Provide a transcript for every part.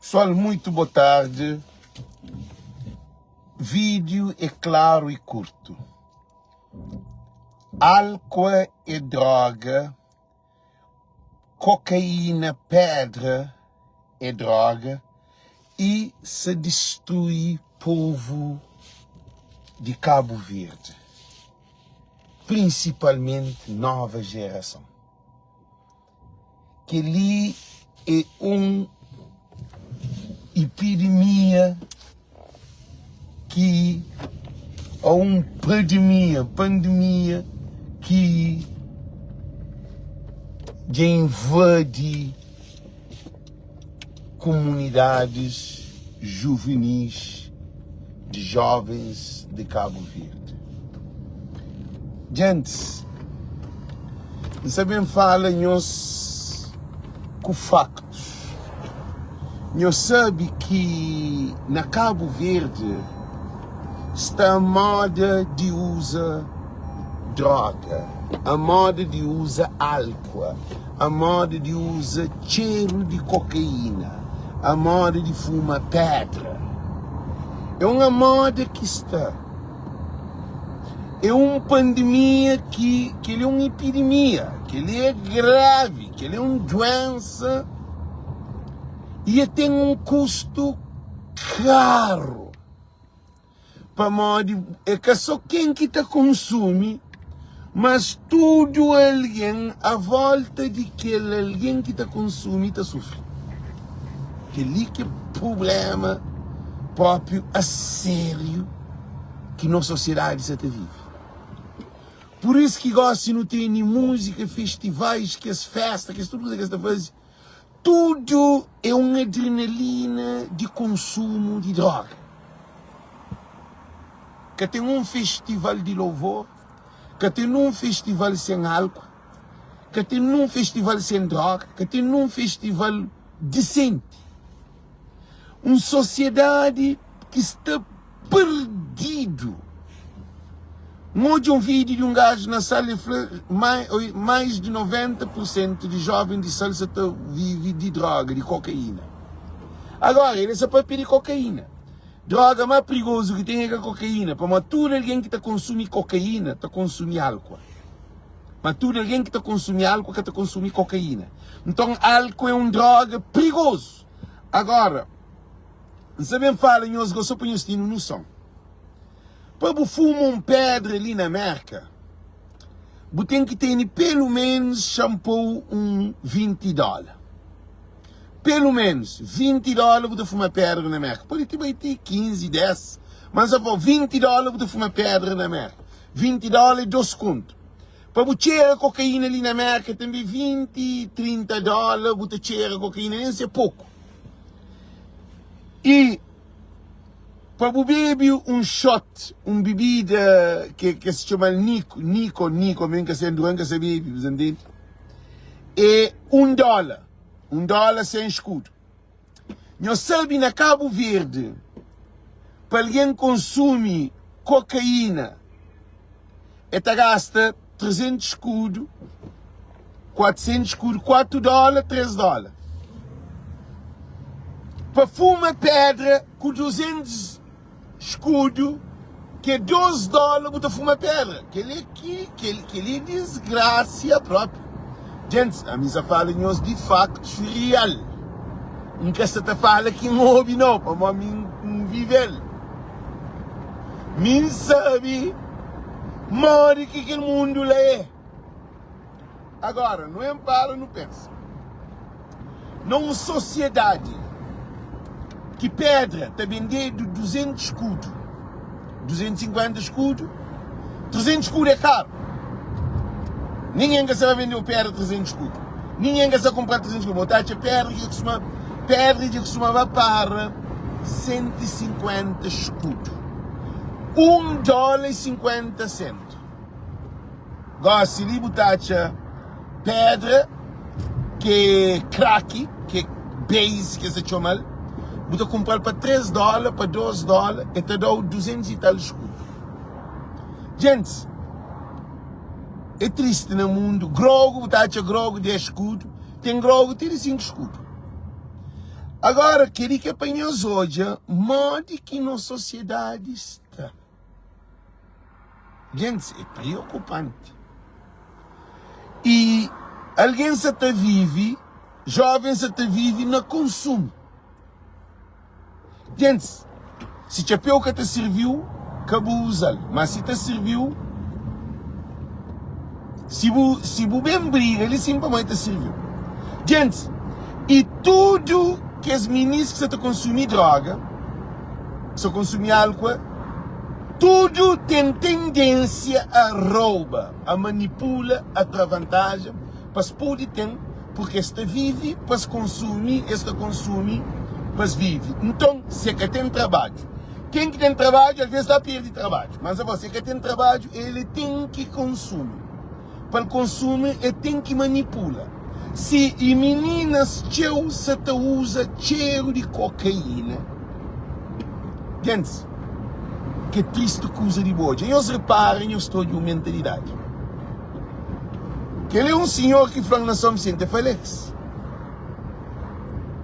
Pessoal muito boa tarde. Vídeo é claro e curto. Álcool é droga, cocaína, pedra é droga e se destrui povo de Cabo Verde, principalmente nova geração. Kel-li é un ipidemia ki ô un pademia, pandemia, ki dja invadi kumunidadis juvenis di jovens di Kabu Verdi. Djentis, N sa ben fala nhos ku faktus. Nhos sabe ki na Kabu Verdi sta moda di uza droga, a moda di uza álkua, a moda di uza txeru di kokaína, a moda di fuma pédra. É un moda ki sta. É un pandemia ki kel-li é un epidemia, kel-li é gravi, kel-li é un duénsa i el ten un kustu karu. Pamodi é ka sô ken ki ta konsumi, mas tudu algen a vólta di kel algen ki ta konsumi ta sufri. Kel-li ki é prubléma própi asériu ki nos sosiedadi sa ta vive. Pur isu ki gósi nu tene múzika, festivais, kes fésta, kes tudu kuza ki es ta faze, tudu é un adrenalina di konsumu di dróga. Ka ten un festival di louvor, ka ten un festival sen álkua, ka ten nun festival sen dróga, ka ten nun festival disenti. Un sosiedadi ki sta perdidu. N odja un vídiu di un gaju na Sal, el fla ma mais di 90 pur sentu di jóven di Sal sa ta vive di dróga, di kokaína. Agora, el sa papia di kokaína. Dróga más prigozu ki ten é ka kokaína, pamodi tudu algen ki ta konsumi kokaína ta konsumi álkua. Ma tudu algen ki ta konsumi álkua ka ta konsumi kokaína. Nton, álkua é un dróga prigozu. Agora, N sta ben fala nhos go so pa nhos tene noson. Pa bu fuma un pedra li na Merka, bu ten ki tene pelu menus xanpou un 20 dóla. Pelu menus 20 dóla bu ta fuma pedra na Merka. Pode ti bai ti 15, 10, ma N sta fla-u 20 dóla bu ta fuma pedra na Merka. 20 dóla é 2 kontu. Pa bu txera kokaína li na Merka tanbe 20, 30 dóla bu ta txera kokaína, nen si é poku. I pa bu bebe un shot, un bebida ke ke se txoma-l niko, niko, niko, mi N ka sa, N ka sa bebe, bu sa ntende? É un dóla, un dóla sen skudu. Nhos sabe na Kabu Verdi pa algen konsumi kokaína e ta gasta 300 skudu, 400 skudu, 4 dóla, 3 dóla. Pa fuma pedra ku 200 Skudu ki é 2 dóla bu ta fuma pedra. Kel-li é ki kel-li é disgrasia propi. Gentis, ami sa fala nhos di faktus real. N ka sa ta fala ki N obi nau, pamodi mi N vive-l. Mi N sabe modi ki kel mundu la é. Agora, nu en para nu pensa. Na un sosiedadi ki pedra ta bendedu 200 skudu, 250 skudu, 300 skudu é karu. Ningen ka sa ba vendeu pedra 300 skudu. Ningen ka sa kunpra 300 skudu. Bo ta atxa pedra ki kustuma, pedra dja kustuma ba para 150 skudu. Un dóla i 50 sentu. Gosi li bu ta atxa pedra ki é kraki, ki é base ki es ta txoma-l, bu ta kunpra-l pa 3 dóla, pa 2 dóla, el ta da-u 200 i tal skudu. Gentis, é tristi na mundu, grogu, bu ta atxa grogu 10 skudu, ten grogu ti di 5 skudu. Agora, kel-li ki é pa nhos odja modi ki nos sosiedadi sta. Gentis, é preokupanti. I algen sa ta vive, jóvens sa ta vive na konsumu. Gentis, si txapéu ka ta sirbi-u, ka bu uza-l. Má si ta sirbi-u, si bu, si bu ben briga li sin pamodi ta sirbi-u. Gentis, i tudu kes minis ki sa ta konsumi dróga, ki sa konsumi álkua, tudu ten tendénsia a rouba, a manipula, a tra vantaja pa es pode ten Purki es ta vive pa es konsumi, es ta konsumi pa es vive. Nton, si e ka ten trabadju, ken ki ten trabadju alvês ta perde trabadju, mas abo, si e ka ten trabadju, el ten ki konsumi. Pa el konsumi, el ten ki manipula. Si i mininas txeu sa ta uza txeru di kokaína. Gentis, ke tristi kuza di bo odja. Nhos repara, nhos ta odja un mentalidadi. Kel é un sinhor ki fla-m na São Vicente, el fla, Alex,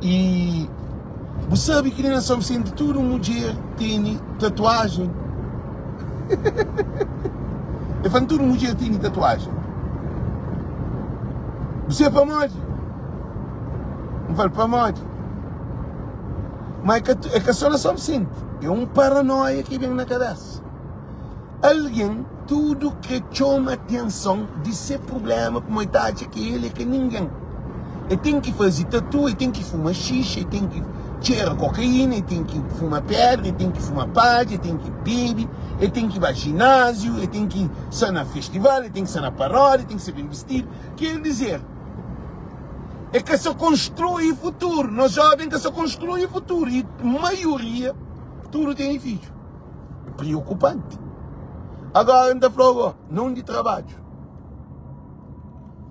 i bu sabe ki li na São Vicente tudu mudjer tene tatuajen? El fla-m, tudu mudjer tene tatuajen. Bu sabe pamodi? N fla-l, pamodi? Ma é ka, é ka só na São Vicente, é un paranoia ki ben na kabésa. Algen tudu kre txoma atenson di se prubléma pamodi el ta atxa ki el é ka ningen. El ten ki faze tatu, el ten ki fuma xixa, el ten ki txera kokaína, el ten ki fuma pédra, el ten ki fuma padja, el ten ki bebe, el ten ki ba jináziu, el ten ki sta na festival, el ten ki sta na paródia, el ten ki sta ben bistidu. Ker dizer, el ka sta konstrui futuru. Nos jóven ka sta konstrui futuru i maioria tudu tene fidju. Preokupanti. Agora N ta fla-u go, non di trabadju.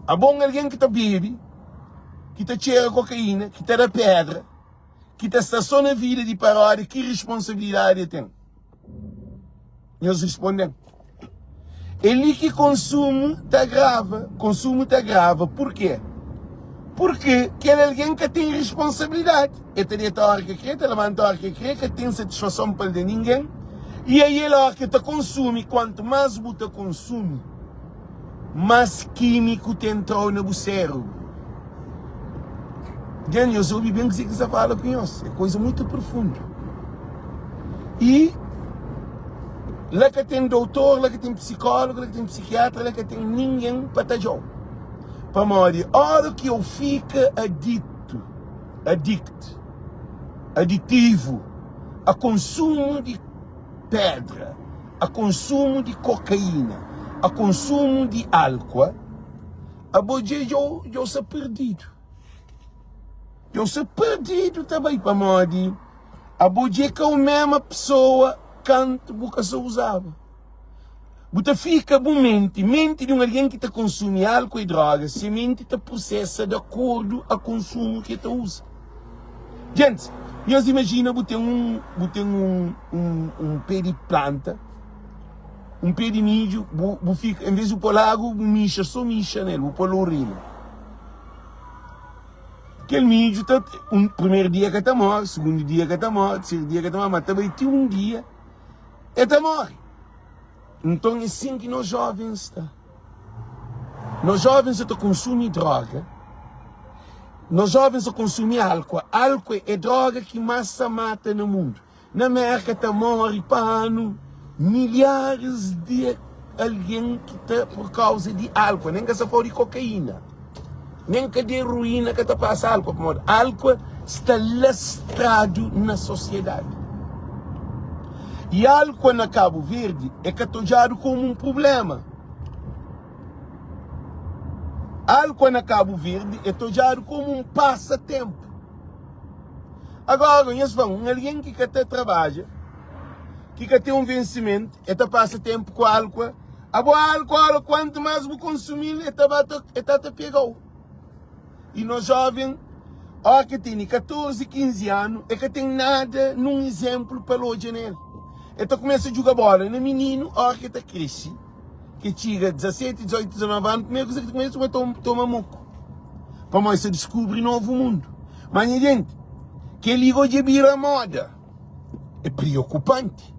Abo un algen ki ta bebe, ki ta txera kokaína, ki ta da pedra, ki ta sta so na vida di paródia, ki responsabilidadi el ten? Nhos responde-m. É li ki konsumu ta agrava. Konsumu ta agrava. Purkê? Purkê kel algen ka ten responsabilidadi. El ta deta óra ki el krê, ta labanta óra ki el krê, ka ten satisfason pa el da ningen. I aí el óra ki el ta konsumi, kuantu más bu ta konsumi, más kímiku ta entra-u na bu sérebru. Dja nhos obi ben kuzê ki N sta fala ku nhos. É koza mutu profundu. I la ka ten doutor, la ka ten psikólogu, la ka ten psikiatra, la ka ten ningen pa ta dja-u. Pamodi óra ki eu fika aditu, adikt, aditivu a konsumu di pedra, a konsumu di kokaína, a konsumu di álkua, Abo dje djo sa perdidu. Djo sa perdidu ta bai pamodi abo dje ka umema pesoa kantu bu ka sa uzaba. Bu ta fika bu menti, menti di un algen ki ta konsumi álkol i droga, se menti ta prosesa di akordu a konsumu ki el ta uza. Gentis, nhos imajina bu ten un, bu ten un, un, un pé di planta. Un pé di midju, bu, bu fika, en vez di bu pô-l agu, bu mixa, sô mixa nel, bu pô-l urina. Kel midju ta, un, primeru dia ka ta móre, sugundu dia ka ta móre, terseru dia ka ta móre, ma ta bai ti un dia el ta móre. Nton é sin ki nos jóvens sta. Nos jóvens sa ta konsumi dróga, nos jóvens sa konsumi álkua. Álkua é dróga ki más sa mata na mundu. Na Merka ta móre pa anu milharis di algen ki ta pur kauza di álkua. Nen ka sta fala di kokaína, nen ka di eruína ka ta pasa álkua, pamodi álkua sta lastradu na sosiedadi. I álkua na Kabu Verdi é ka ta odjadu komu un prubléma. Álkua na Kabu Verdi é ta odjadu komu un pasa-ténpu. Agora, nhos fla-m, un algen ki ka ta trabadja, ki ka ten un vensimentu, el ta pasa ténpu ku álkua. Abo álkua, óra kuantu más bu konsumi-l, el ta ba ta, el ta ta pega-u. I nos jóven, óra ki el tene 14, 15 anu, el ka ten nada, nun izénplu pa el odja na el. El ta kumesa djuga bóla na mininu, óra ki el ta krese, ki el txiga 17, 18, 19 anu, primeru kuza ki el ta kumesa, el ta toma moku. Pamodi el sta diskubri novu mundu. Má nha genti. Kel-li go dja bira moda. É priokupanti.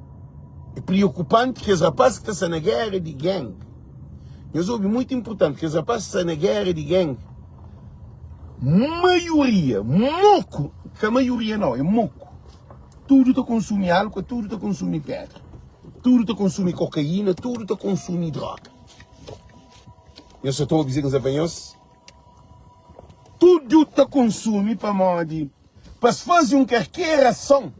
É priokupanti kes rapaz ki ta sta na géra di gang. Nhos obi, mutu inpurtanti, kes rapaz ki sta na géra di gang, maioria, moku, ka maioria nau, é moku, tudu ta konsumi álkua, tudu ta konsumi pédra, tudu ta konsumi kokaína, tudu ta konsumi droga. Nhos sa ta obi kuzê ki N sta fla nhos? Tudu ta konsumi pamodi pa es faze un karker ason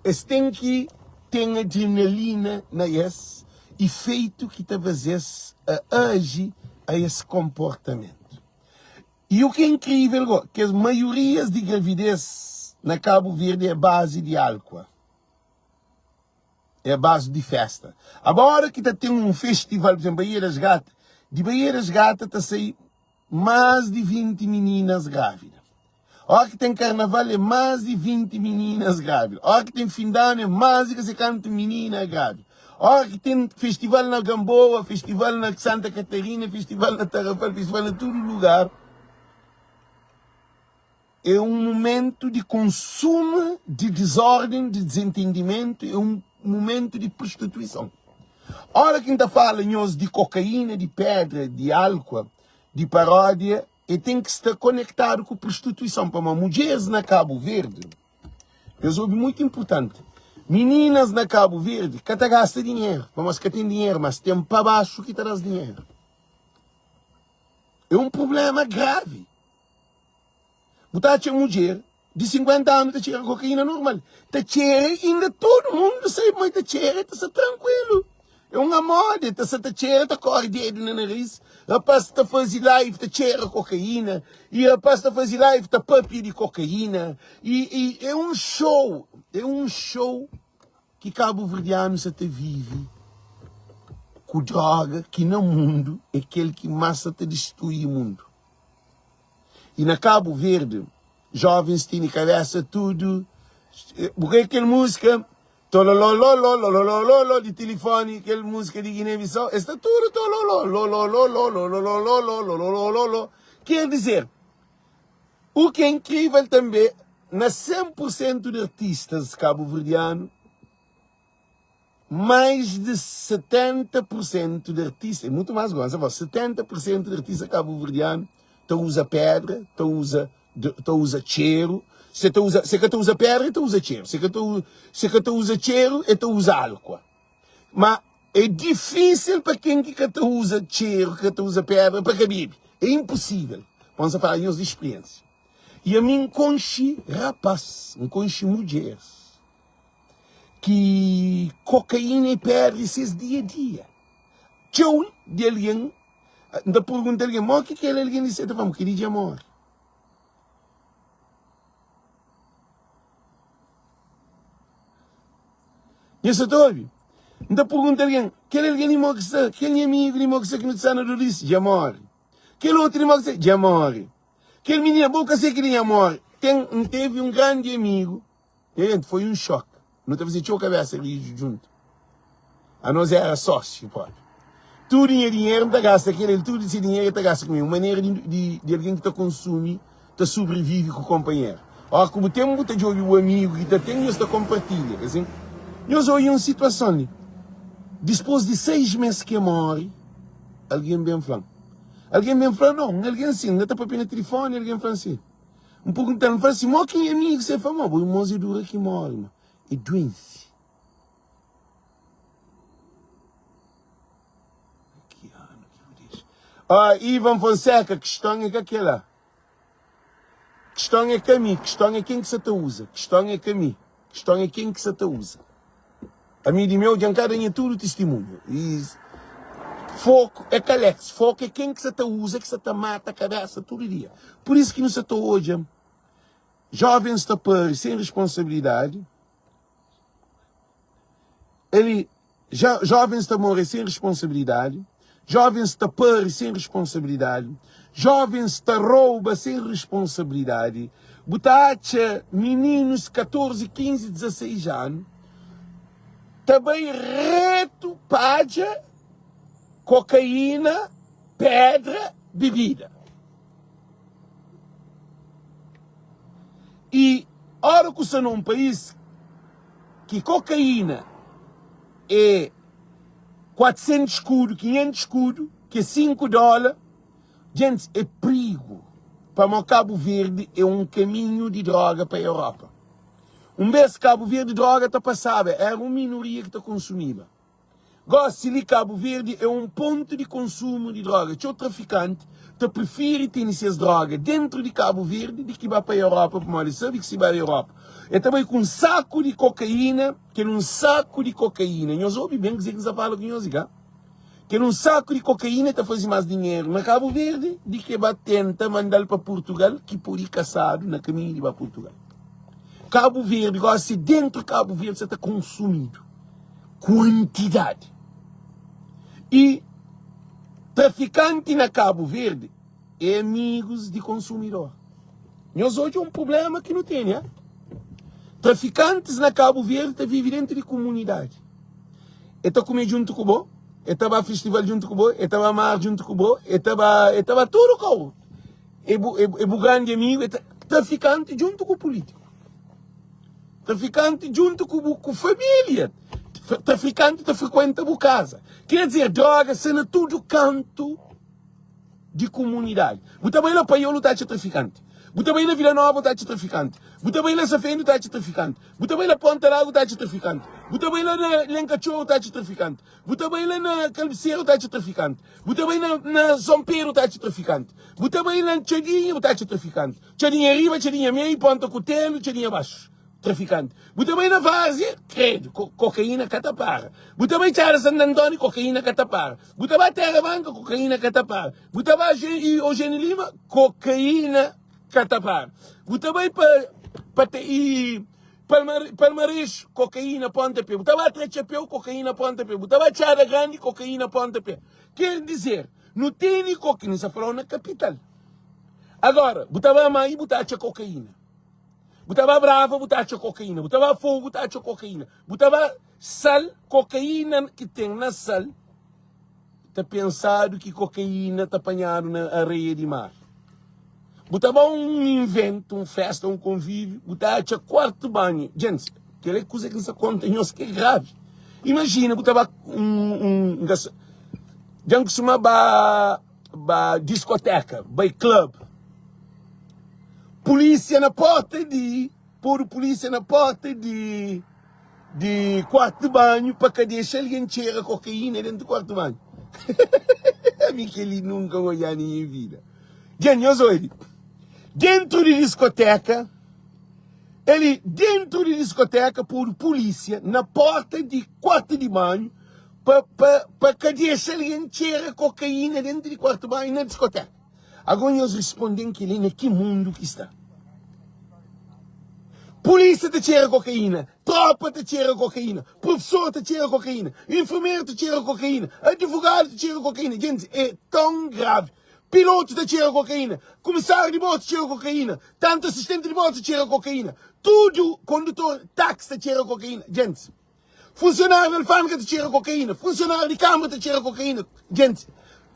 es ten ki ten adrenalina na es ifeitu ki ta faze-s a aji a es konportamentu. I u ki é inkrivel go, kes maiorias di gravidez na Kabu Verdi é bazi di alkua. É bazi di festa. Agora ki ta ten un festival, por exemplo, Baía das Gatas, di Baía das Gatas ta sai más di 20 meninas grávida. Ora ki ten karnaval é más di 20 meninas grávida. Ora ki ten fin di anu é más di ka sei kantu menina grávida. Ora ki ten festival na Gamboa, festival na Santa Catarina, festival na Tarrafal, festival na tudu lugar, é un mumentu di konsumu, di dizórden, di dizentendimentu, é un mumentu di prostituison. Ora ki N ta fala nhos di kokaína, di pédra, di álkua, di paródia, E ten ki sta konektadu ku prostituison pamodi mudjeris na Kabu Verdi, nhos obi mutu inpurtanti, mininas na Kabu Verdi ka ta gasta dinheru pamodi es ka ten dinheru, mas ten pa baxu ki ta da-s dinheru. É un prubléma gravi. Bu ta atxa mudjer di 50 anu ta txera kokaína normal. Ta txera inda tudu mundu sabe ma el ta txera, el ta sta trankuilu. É un amodi, el ta sta ta txera, ta kore dedu na nariz. Rapaz ta faze live ta txera kokaína i rapaz ta faze live ta papia di kokaína i i é un show, é un show ki kabuverdianu sa ta vive ku droga ki na mundu é kel ki más sa ta distrui mundu. E na Cabo Verde jovens tene cabeça tudo Bu ka kel música tolololololololololo di telefone kel música di Guiné Bissau es ta tudo tololololololololololololololo quer dizer o que é incrível também na 100% de artistas cabo-verdiano Mais de 70 por sentu di artista, é mutu más gosi, fla, 70 por sentu di artista kabuverdianu ta uza pedra, ta uza ta uza txeru, se ta uza, se ka ta uza pedra e ta uza txeru, se ka ta se ka ta uza txeru e ta uza alkua. Ma é difísil pa ken ki ka ta uza txeru, ki ka ta uza pedra pa ka bebe, é inposível. Bon, sa fala nhos di spriensia. I ami N konxe rapás, N konxe mudjeris. ki kokaína i perde ses dia-dia. Txeu di algen, N ta pergunta algen, modi ki kel algen li sta? El ta fla-m, kel-li dja móre. Nhos sta ta obi? N ta pergunta algen, kel algen li modi ki sta? Kel nha amigu li modi ki sta ki nu ta sta na Dolice? Dja móre. Kel otu li modi ki sta? Dja móre. Kel minina, bo ka se ki li dja móre. Ten, N tevi un grandi amigu. Nha gente, foi un xoki. Nu ta faze txeu kabesa riju djuntu. Anos era sósiu propi. Tudu nha dinheru N ta gasta kel el, tudu se dinheru el ta gasta ku mi. Un manera di, di, di algen ki ta konsumi ta sobrivivi ku konpanheru. Óras ku bu ten, bu ta djobe bu amigu ki ta ten, nhos ta konpartilha, ka sin? Nhos odja un situason li. Dispôs di seis mês ki el móre, algen ben fla-m. Algen ben fla-m, nau, un algen sin, N ta papia na tilifóni, algen fla-m sin. N pergunta-l, N fla si, Mo ki nha amigu sa? El fla, Mo, bo irmons é dura ki móre, ma é duense. Ki anu ki bu dexa? Ah, Ivan Fonseca, kiston é ka kela. Kiston é ka mi, kiston é ken ki sa ta uza. Kiston é ka mi, kiston é ken ki sa ta uza. Ami di meu dja N ka da nha tudu tistimunhu. I foku é ka Alex, foku é ken ki sa ta uza, ki sa ta mata kabesa tudu dia. Pur isu ki nu sa ta odja jovens ta pari sen responsabilidadi, eli jovens ta more sen responsabilidadi, jovens ta pari sen responsabilidadi, jovens ta rouba sen responsabilidadi. Bu ta atxa mininus 14, 15, 16 anu ta bai retu padja, kokaína, pedra, bebida. I. ku sta na un país ki kokaína é 400 skudu, 500 skudu, ki é 5 dóla, djentis é prigu pamó Kabu Verdi é un kaminhu di droga pa Europa. Un bês Kabu Verdi droga ta pasaba, éra un minoria ki ta konsumiba. Gósi li Kabu Verdi é un pontu di konsumu di droga. Txeu trafikanti ta prifiri tene ses droga déntu di Kabu Verdi di ki ba pa Europa pamodi es sabe ki si ba Europa el ta bai ku un saku di kokaína, kel un saku di kokaína, nhos obi ben kuzê ki N sta fala ku nhos li ka? Kel un saku di kokaína el ta faze más dinheru na Kabu Verdi di ki ba tenta manda-l pa Purtugal ki pode kasadu na kaminhu di ba Purtugal. Kabu Verdi gósi déntu Kabu Verdi sa ta konsumidu. kuantidadi. I trafikanti na Kabu Verdi é amigus di konsumidor. Nhos odja un prublema ki nu tene, ha? Trafikantis na Kabu Verdi ta vive dentu di kumunidadi. E ta kume djuntu ku bo, e ta ba festival djuntu ku bo, e ta ba mar djuntu ku bo, e ta ba, e ta ba tudu kau. E bu, e bu grandi amigu, e ta, trafikanti djuntu ku pulítiku. Trafikanti djuntu ku bu ku família. Trafikanti ta frekuenta bu kaza. Ker dizer, droga sta na tudu kantu di kumunidadi. Bu ta bai la Paiol, bu ta atxa trafikanti. Bu ta bai la Vila Nova, bu ta atxa trafikanti. Bu ta bai la Safende, bu ta atxa trafikanti. Bu ta bai la Ponta Lagu, bu ta atxa trafikanti. Bu ta bai la na Lenkatxoru, bu ta atxa trafikanti. Bu ta bai la na Kalbiseru, bu ta atxa trafikanti. Bu ta bai na na Son Pedru, bu ta atxa trafikanti. Bu ta bai la Txadinha, bu ta atxa trafikanti. Txadinha riba, txadinha meiu, ponta kutelu, txadinha baxu. Trafikanti. Bu ta bai na Várzia, kredu, kokaína ka ta para. Bu ta bai Txada Santu Antóniu, kokaína ka ta para. Bu ta bai Terra Branka, kokaína ka ta para. Bu ta bai Eugênio Lima, kokaína ka ta para. Bu ta bai pa pa i Palmares, kokaína ponta pé. Bu ta bai Tra Txapéu, kokaína ponta pé. Bu ta bai Txada Grandi, kokaína ponta pé. Ker dizer, nu tene kokaína, nu sta fala-u na kapital. Agora, bu ta ba Mai, bu ta atxa kokaína. Bu ta ba Brava, bu ta atxa kokaína. Bu ta ba Fogo, bu ta atxa kokaína. Bu ta ba Sal, kokaína ki ten na Sal, ta pensadu ki kokaína ta panhadu na areia di mar. Bu ta ba un inventu, un festa, un konvíviu, bu ta atxa kuartu banhu. Djentis, kel é kuza ki N sta konta nhos ki é gravi. Imajina bu ta ba un, un, un, dja N kustuma ba ba diskoteka, bai club. Polícia na porta di, podu polícia na porta di di kuartu di banhu pa ka dexa algen txera kokaína dentu kuartu di banhu. Ami kel-li nunka N odja na nha vida. Dja nhos obi, dentru di diskoteka, eli dentru di diskoteka podu polícia na porta di kuartu di banhu pa, pa, pa ka dexa algen txera kokaína dentu di kuartu banhu na diskoteka. Agora nhos responde-m kel-li na ki mundu ki sta? Polísia ta txera kokaína, tropa ta txera kokaína, profesor ta txera kokaína, enfermeru ta txera kokaína, advogadu ta txera kokaína. Gentis, é tão gravi. Pilotu ta txera kokaína, komisáriu di bordu ta txera kokaína, tantu asistenti di bordu ta txera kokaína, tudu kondutor táxi ta txera kokaína. Gentis. Funsionáriu di alfândega ta txera kokaína, funsionáriu di kâmara ta txera kokaína, djenti,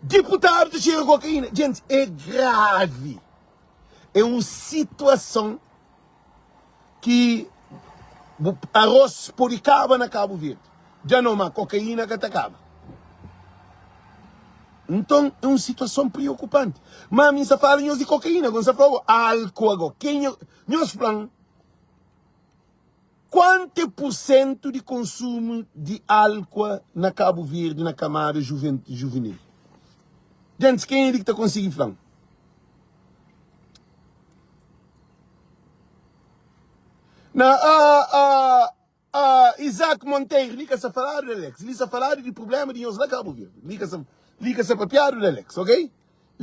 diputadu ta txera kokaína, djenti, é gravi. É un situason ki bu arroz pode kaba na Kabu Verdi, dja no, ma kokaína ka ta kaba. Nton, é un situason preokupanti. Ma mi N sta fala nhos di kokaína, agora N sta fla-u álkool agora. Kenha, nhos fla-m. Kuantu é pursentu di konsumu di álkua na Kabu Verdi na kamada juvenil? Gentis, kenha di ki ta konsigi fla-m? Na Isaac Monteiro, li ka sta faladu di Alex, li sta faladu di prublema di nhos la Kabu Verdi. Li ka sta, li ka sta papiadu di Alex, ok?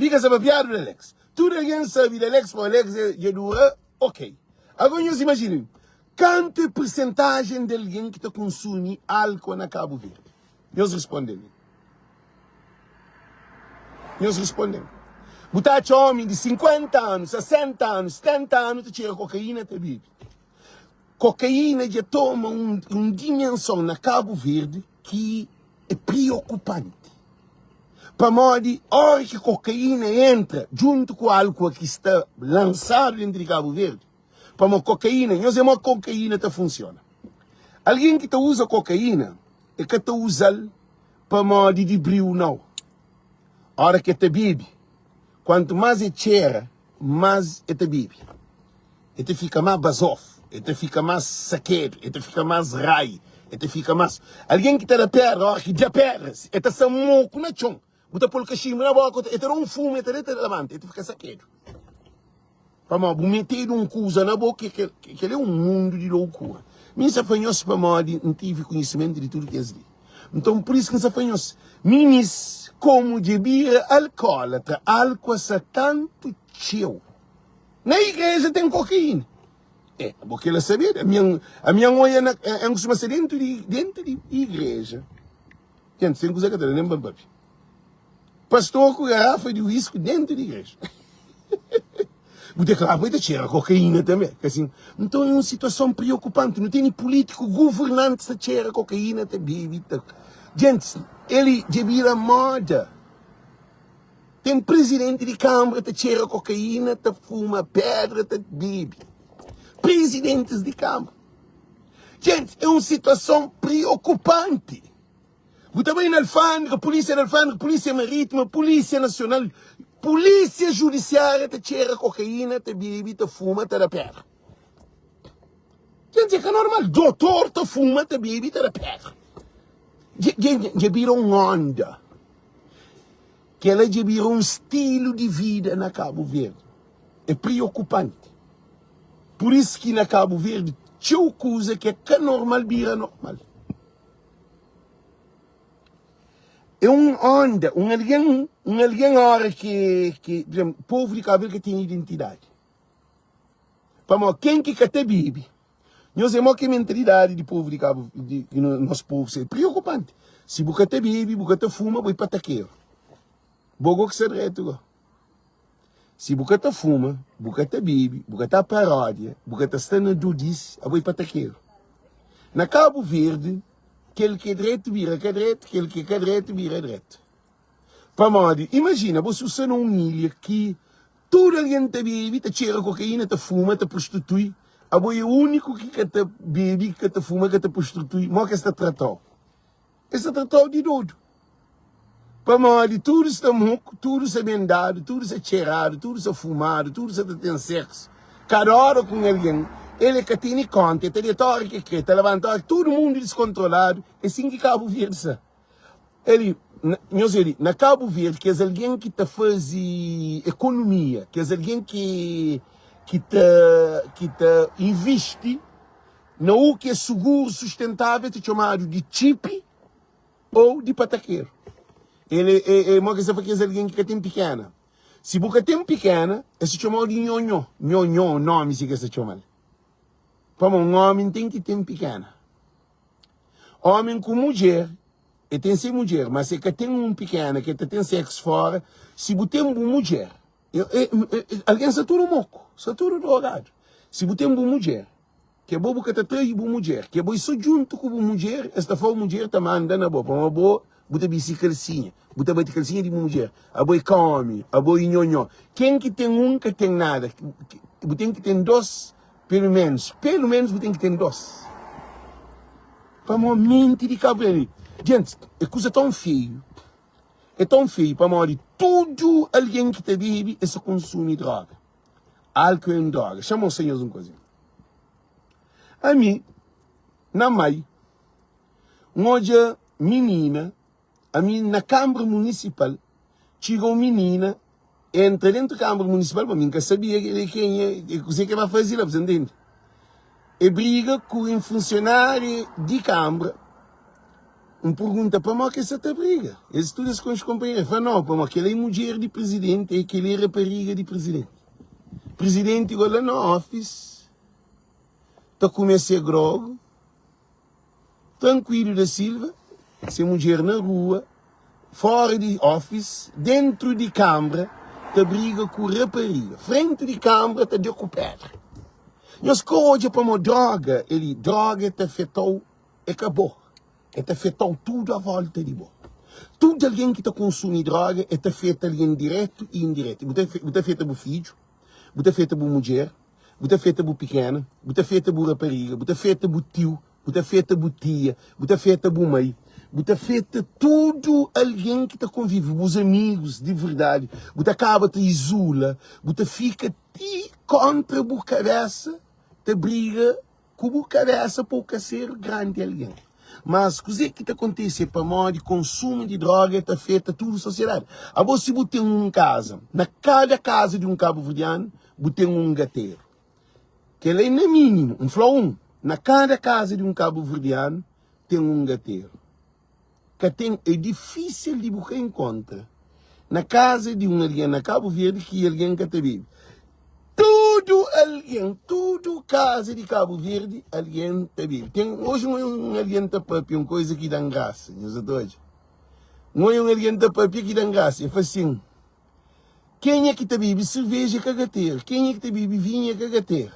Li ka sta papiadu di Alex. Tudu algen sabe di Alex, pa Alex dja dura Ok. Agora nhos imajina, kantu é persentajen di algen ki ta konsumi álkoa na Kabu Verdi? Nhos responde-m. Nhos responde-m. Bu ta atxa omi di 50 anu, 60 anu, 70 anu ta txera kokaína ta bebe. Kokaína dja toma un, un dimenson na Kabu Verdi ki é preokupanti. Pamodi óra ki kokaína entra djuntu ku álkua ki sta lansadu dentru di Kabu Verdi. Pamodi kokaína, nhos é modi kokaína ta funsiona. Algen ki ta uza kokaína, e ka ta uza-l pamodi di briu nau. Ora ki e ta bebe, kuantu más e txera, más e ta bebe. E ta fika más bazofu, e ta fika más sakedu, e ta fika más rai, e ta fika más. Algen ki ta da pédra, ora ki da pédra, e ta sta moku na txon. Bu ta pô-l kaxinbu na boka, e ta da un fumu, e ta da, e ta labanta, e ta fika sakedu. Pamodi bu metedu un kuza na bo ki kel é un mundu di loukura. Mi N sa fla nhos pamodi N tivi konhisimentu di tudu kes li. Nton, pur isu ki N sa fla nhos, minis, komu dja bira alkólatra, álkua sa tantu txeu. Na igreja ten kokaína. É, bo kel-la sabe, ami N ami N oia na, N kustuma sta dentu di, dentu di igreja. Gentis, ten kuza ka ta da nen pa N papia. Pastor ku garafa di whisky dentu di igreja. Bu ta klaru pa ta txera kokaína tanbe. Ka sin? Nton é un situason priokupanti. Nu tene pulítiku, guvernantis ta txera kokaína, ta bebe, ta. Gentis, el dja bira moda. Ten prizidenti di kanbra ta txera kokaína, ta fuma pedra, ta bebe. Prizidentis di kanbra. Gentis, é un situason priokupanti. Bu ta bai na alfândega, pulísia di alfândega, pulísia marítima, pulísia nasional, pulísia judisiária ta txera kokaína, ta bebe, ta fuma, ta da pédra. Dja é ka normal. Dotor ta fuma, ta bebe, ta da pédra. Dja bira un onda. Kel-la dja bira un stilu di vida na Kabu Verdi. É priokupanti. Pur isu ki na Kabu Verdi txeu kuza ki é ka normal bira normal. É un onda, un algen, un algen ora ki, ki, por exemplo, povu di Cabo Verde ka ten identidadi. Pamodi ken ki ka ta bebe, nhos é mo ki mentalidadi di povu di Cabo, di, di nos povu é preokupanti. Si bu ka ta bebe, bu ka ta fuma, bu é patakeru. Bo go ki sta dretu go. Si bu ka ta fuma, bu ka ta bebe, bu ka ta paródia, bu ka ta sta na dodis, abo é patakeru. Na Kabu Verdi, kel ki é dretu bira ka dretu, kel ki é ka dretu bira dretu. Pamodi, imajina, bo si bu sta na un ilha ki tudu algen ta bebe, ta txera kokaína, ta fuma, ta prostitui, abo é úniku ki ka ta bebe, ki ka ta fuma, ka ta prostitui, mó ki es ta trata-u? Es ta tratau di dodu. Pamodi tudu sta moku, tudu sta bendadu, tudu sta txeradu, tudu sta fumadu, tudu sta ta ten seksu kada óra ku un algen. El e ka tene konta, e ta deta óra ki e kre, ta labanta óra, tudu mundu diskontroladu. É sin ki Kabu Verdi sta. Eli, nhos obi, na Kabu Verdi kes algen ki ta faze ekonomia, kes algen ki ki ta ki ta invisti Na u ki é suguru, sustentável ta txomadu di txipi ou di patakeru. El é, é, é mo ki sa fla kes algen ki ka ten pikena. Si bu ka ten pikena, es ta txomau di nhonhô. Nhonhô, nomi si ki es ta txomal. Pamo un omi ten ki ten pikena. Omi ku mudjer, e ten se mudjer, ma se ka ten un pikena ki el ta ten seksu fora, si bu ten bu mudjer, e, e, e, algen sta tudu moku, sta tudu drogadu. Si bu ten bu mudjer, Ke bo bu ka ta trai bu mudjer, ke bo e so djuntu ku bu mudjer, es ta fla-u mudjer ta manda na bo, pamodi bo bu ta bisti kalsinha, bu ta bati kalsinha di bu mudjer, abo e ka omi, abo e nhonhó. Ken ki ten un ka ten nada, bu ten ki ten dos pelu menus, pelu menus bu ten ki ten dos. Pamodi menti di Kabu Verdi, djentis, e kuza ton feiu, e ton feiu pamodi tudu algen ki ta bebe es ta konsumi droga. Álcool é un droga. Xa mostra nhos un kozinha. Ami, na mai, N odja minina, ami na kanbra munisipal, txiga un minina, entra dentu kanbra munisipal, pa mi N ka sabia el é kenha, e kuzê ke ba faze la, bu sa ntende? E briga ku un funsionária di kanbra, N pergunta pamodi ki es sa ta briga. Es tudu es konxe konpanheru. El fla, Nau, pamodi kel-la é mudjer di prizidenti i kel-li é rapariga di prizidenti. Prizidenti go la na ofis ta kume se grogu, Trankuilu da Silva, se mudjer na rua, fora di ofis, dentru di kanbra ta briga ku rapariga. Frenti di kanbra ta da ku pedra. Nhos ka odja pamodi droga, el droga ta afeta-u. É ka bo, é ta afeta-u tudu a volta di bo. Tudu algen ki ta konsumi droga é ta afeta algen diretu i indiretu. Bu ta afeta bu fidju, bu ta afeta bu mudjer, Bu ta afeta bu pikena, bu ta afeta bu rapariga, bu ta afeta bu tiu, bu ta afeta bu tia, bu ta afeta bu mai, bu ta afeta tudu algen ki ta konvive, bus amigus di verdadi. Bu ta kaba ta izula, bu ta fika ti kontra bu kabesa, ta briga ku bu kabesa pa bu ka ser grandi algen. Mas kuzê ki ta kontise é pamodi konsumu di droga ta afeta tudu sosiedadi. Abo si bu ten un kaza, na kada kaza di un kabuverdianu bu ten un gateru. Kel-la é na mínimu. N fla un, na kada kaza di un kabuverdianu ten un gateru. Ka ten, é difísil di bu ka inkontra na kaza di un algen na Kabu Verdi ki algen ka ta bebe. Tudu algen, tudu kaza di Kabu Verdi algen ta bebe. Ten, oji un un algen ta papia un koza ki da-m grasa, nhos sa ta odja. N oja un algen ta papia ki da-m grasa, el fla sin, kenha ki ta bebe serveja é ka gateru, kenha ki ta bebe vinhu é ka gateru.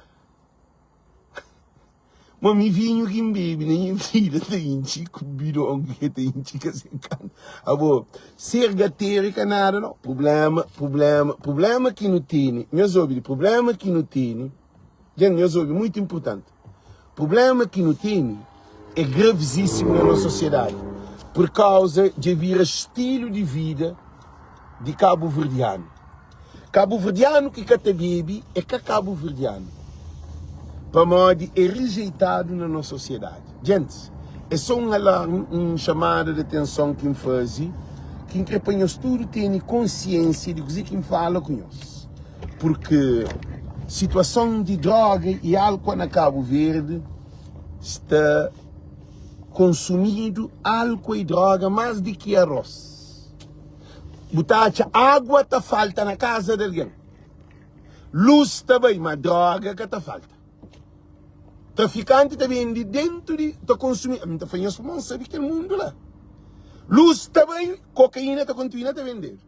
Ma mi vinhu ki N bebe na nha vida ta intxi ku bidon ki ta intxi ka sen kanta. Abo, ser gateru é ka nada no. Prublema, prublema, prublema ki nu tene, nhos obi li, prublema ki nu tene, dja nhos obi, muitu inpurtanti. Prublema ki nu tene é gravizísimu na nos sosiedadi, pur kauza dja vira stilu di vida di kabuverdianu. Kabuverdianu ki ka ta bebe é ka kabuverdianu, pamodi é rejeitadu na nos sosiedadi. Gentis, é sô un alarmi, un xamada di atenson ki N faze, ki N kre pa nhos tudu tene konsiensia di kuzê ki N fala ku nhos. Purki situason di droga i álkua na Kabu Verdi sta konsumidu álkua i droga más di ki arôs. Bu ta atxa água ta falta na kaza di algen, lus ta bai, ma droga ka ta falta. Trafikanti ta bende dentu di, ta konsumi. N ta fla nhos pamodi N sabe kel mundu la. Lus ta bai, kokaína ta kontinua ta bendedu.